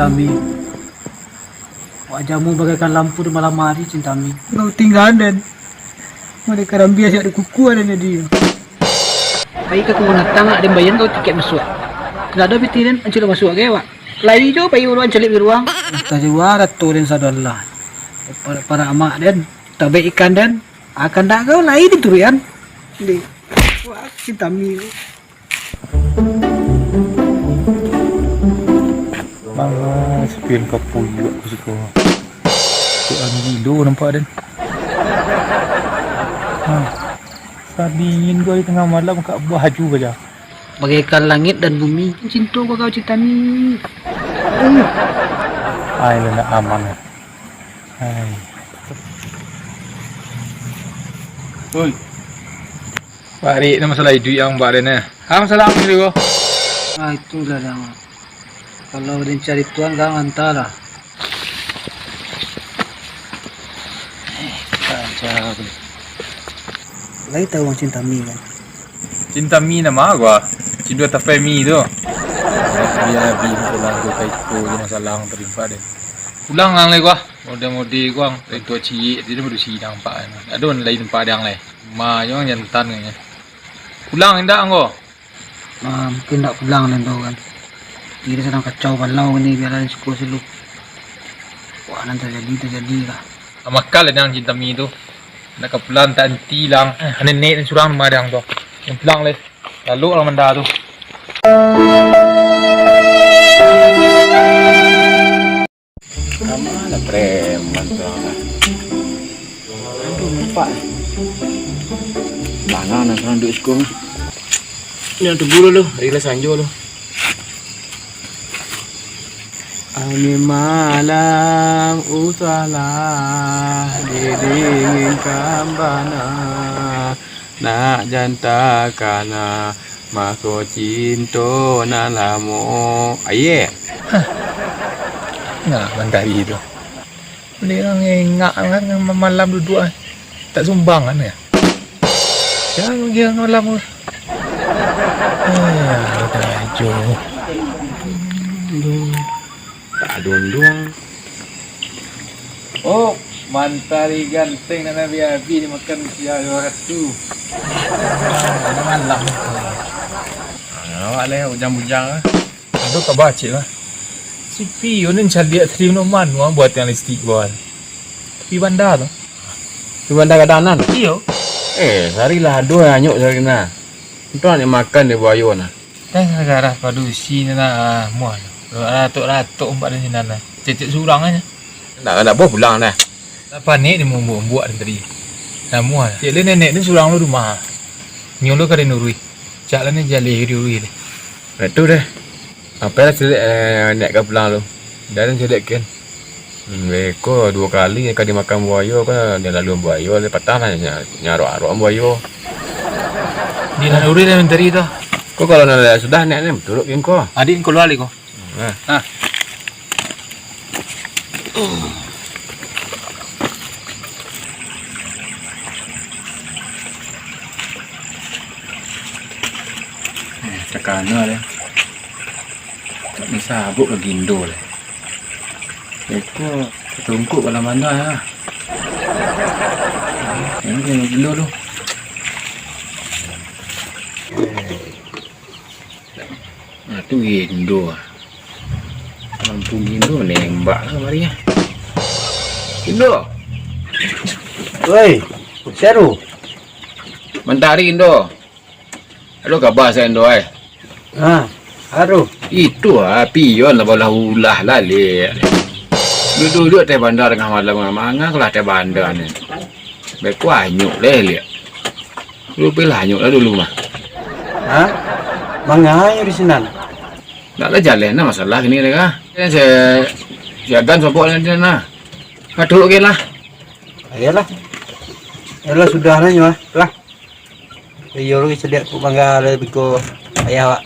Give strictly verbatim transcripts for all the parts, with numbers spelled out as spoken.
Ami. Wajahmu bagaikan lampu di malam hari, Cintami. Kau tinggalan, Den. Mode karambia siap dikuku, Den, jadi. Pai ka kubun binatang, nak den bayar kau tiket masuak. Tidak ada piti, Den, ancak masuak ke, Wak? Lai jo pai ulu ancalik di ruang. Entah jua ratu, Den, sadolah. Para, para amak, Den. Tabek ikan, Den. Akan dak kau lai dituruikan. Di. Wah, Cintami. Malah sepil ka puyuak ko siko. Kok angin gilo nampak, Den. Ha. Sadingin ko di tangah malam, kak buah aju baja. Bagaikan langit dan bumi, cinto ko kau, Cintami. Ai, lah nak aman. Ai. Oi. Parik ni masalah iduik ang, Bak, den, eh. Ha, masalah ang dulu ko. Ah, itulah dah. Kalau den cari tuan, kang antalah. Eh, kacau. Lai tahu ang Cintami, kan? Cintami nama gua? Cinta Tafemi tu. Biar abi masalah tu, kaiko je masalah ang talimpa den. Pulang ang lai gua. Mode-mode gua, itu ciek, jadi baru sidang pak. Aduh, lain padang lai. Ma, jangan jantan kayaknya. Pulang indak anggo? Ah, mungkin ndak pulang den tu kan. Kiro sadang kacau balau ni, biar den syukur sulu. Wah, nan tajadi, tajadi lah. Amakal lah den Cintami tu. Nak ka pulang tak henti lang. Eh, nenek ni surang madang tu. Yang pulang leh. Lalu lah menda tu. Kama lah preman tu lah. Aduh, nampak. Mana nak surang duduk siko ni? Ni nak tunggu dulu, hari lah sanjo tu. Angin malam usahlah didinginkan bana. Nak janta kana maso cinto nan lamo. Aye. Hah. Nah, mantari tu. Bali urang engak kan, malam duduak, eh. Tak sumbang kan, ya? Jangan dia malam tu. Eh, ada aja. Tak ada unduang. Oh, mantari ganteng nan habih-habih dimakan sia dua ratu. Malam. Ah, awak leh bujang-bujang ah. Aduh, kaba cik lah. Si Pion ni caliak tadi mano-mano ah buat yang listik buat. Tapi banda tu. Tapi banda kadanan? Iyo. Eh, sarilah aduh anyuk sari nah. Untuang nak makan dek buayo nah. Teh garah padusi ni lah, muah. Ratok-ratok umpak di sinan lah. Cecek surang aja. Ndak, ndak boh pulang dah. Lah panek ni mambuak-buak tadi. Lah muah. Cek le nenek ni surang lo rumah. Nyo lo ka dinurui. Cak lah ni jaleh diurui ni. Nah, tu deh. Apo lah cek, eh, nak ka pulang lo. Dah ni cek kan. Hmm, beko duo kali ka dimakan buayo kan, dia lalu buayo, dia patah lah, nya-, nyarok-arok buayo. Di nan urus dia menteri tu. Ko kalau nan lah sudah, nek ni turut ke ko. Adik keluar ko. Nah. Nah. Eh, takana dia. Tak bisa abuk ka gindo lah. Iko tatungkuk ka dalam banda lah. Ini gindo tu. Nah, tu gindo. Lampu gindo nembak lah kamari ah. Gindo. Oi, Seru. Mantari gindo. Ado kaba sain do ai? Ha, ado. Itu ah, Pion lah balah ulah lah, lek. Duduak-duduak teh banda tangah malam, mangang lah teh banda ni. Beko anyuk leh, lek. Lu pilih anyuk lah dulu mah. Ha? Mangayo di sinan? Ndak lah jaleh nah masalah kini ni kah. Si, si Agan sobok ni nah. Aduh, oke lah. Ayolah. Ayolah, sudah lah nyo lah. Lah. Iyo, lu caliak ku bangga dari biko ayah awak.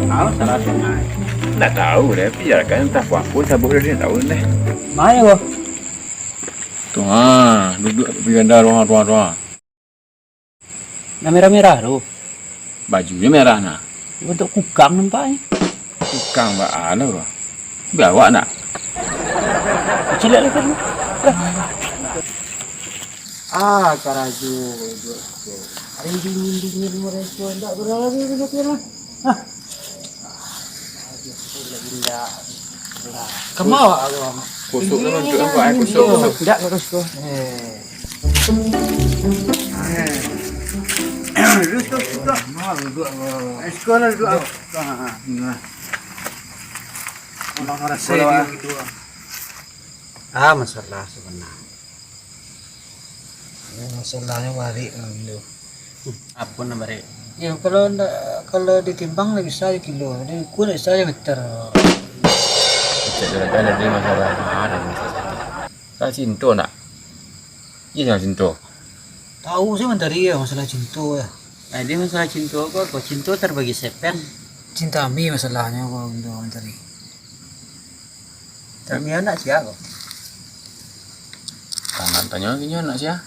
Tahu salah dengar. Ndak tahu deh, biarkan entah apa pun sabuk dia tahu deh. Mayo. Tu ha, duduk di banda ruang-ruang. Nan merah-merah tu. Bajunyo merah nah. Bantuak kukang nampaknyo. Kukang baa lo? Baa awak nak? Cilek lah kan. Ah, karajo. Hari dingin-dingin mereka ndak berani duduk di rumah. Hah. Aduh, lagi ndak. Kama awak tu? Kosok lah, duduk nampak, eh, kosok, kosok. Ndak, kosok. Eh. Duduk, duduk, duduk. Nah, duduk, eh, sekolah duduk. Duduk. Ah, ah. Nah. Orang rasa dia gitu, ah. Ah, masalah sabananyo. Ya, masalahnya barek lah, Indo. Apo nan barek? Ya, kalau ndak, kalau ditimbang ndak bisa jo kilo, diukur ndak bisa jo meter. Cek juragan tadi masalah, ah, ada masalah. Masalah cinto ndak? Iyo, masalah cinto. Tahu sajo mantari yo masalah cinto yo. Jadi masalah cinto ko, ko cinto terbagi sepen. Cinta mi masalahnyo ko, Indo mantari. Tapi anak sia ko? Tangan tanyo inyo anak sia?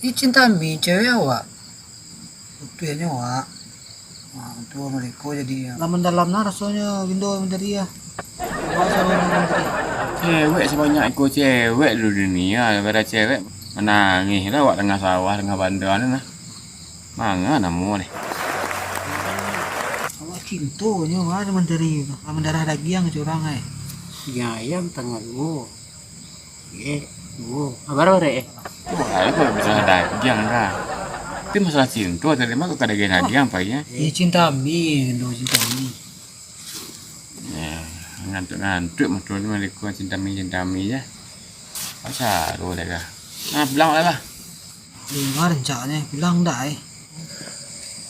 Ih, cinta mi cewek awak. Putuihnyo awak. Nah, tu mereka jadi. Lah mandalam nah rasonyo Indo mantari yo. Awak salah mantari. Cewek sabanyak iko cewek di dunia, gara-gara cewek manangih lah awak tangah sawah, tangah banda ni nah. Manga namo deh. Awak cinto nyo mah mantari tu. Lah mandarah dagiang curang ai. Dagiang ayam tangah duo. Eh, duo. Abar barek eh? Wah, itu bisa dagiang dah. Tapi masalah cinto tadi mah kok kada dagiang apa ya? Eh, cinta mi, Indo cinta mi. Ya, ngantuk-ngantuk mah tu ni maliku cinta mi, cinta mi je. Pasal tu deh kah? Nah, bilang lah. Dengar rencaknyo, pulang dak, eh?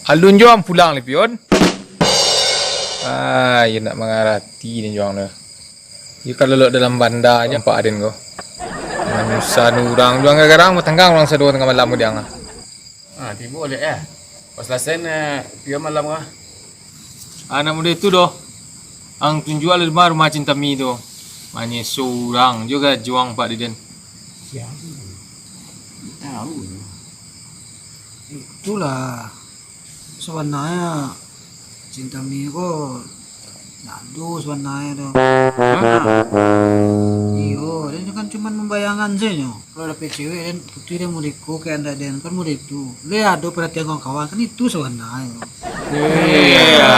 Alun jo ang pulang, Lipion. Ah, iyo nak mangarati ni jo ang tu. Iyo kalau lok dalam banda aja nampak aden ko. Manusia urang jo ang garang batanggang urang sado tangah malam ko di ang. Ah, tibo lek ya. Pas selesai na Lipion malam ko. Ah, nak mudah itu doh. Ang tunjuak lah rumah, rumah cinta mi tu. Manyeso urang juo juang pak diden. Siapa? Tahu. Itulah. Sabananyo cinta mi ko ndak ado sabananyo tu. Hah? Iyo, den kan cuma mambayangkan sajo. Kalau dapek cewek, den putuih den muriko kayak anda den, kan mudah itu. Leh ado perhatian kawan-kawan, kan itu sabananyo. Iya.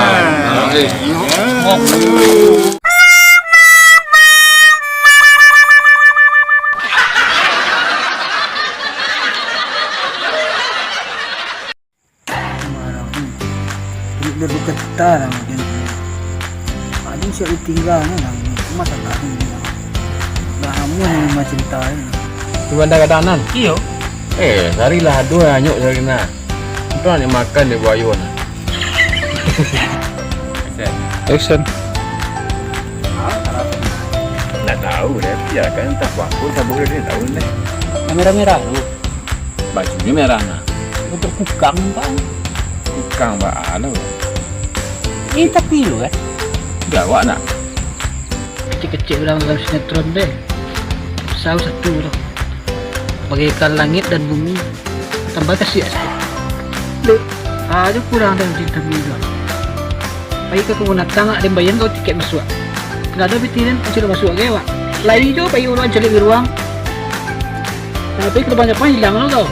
Marah, hmm. Duit dia bergetar lah dia. Aduh, siap ditinggal ni lah. Rumah tak tahu ni lah. Dah lama ni rumah cerita ni. Cuma dah kadang nan? Iyo. Eh, carilah aduh yang anyuk cari nah. Untung nak makan dia buayo nah. Action. Action. Ndak tahu deh, biarkan entah apa pun sabuk dia tahu deh. Yang merah-merah tu. Bajunyo merah nah. Untuk kukang, Pak. Kukang baa lo? Eh, tapi lo, eh. Gawak nak. Kecek-kecek urang dalam sinetron deh. Sawu satu tu. Bagaikan langit dan bumi. Tambah kasiak sikit. Dek, ajo kurang dalam cinta mi tu. Pai ka kabun binatang, den bayar kau tiket masuak. Kada ado pitih den, cari masuak gai awak. Lai jo pai urang cari di ruang. Tapi kalau banyak hilang lo kau.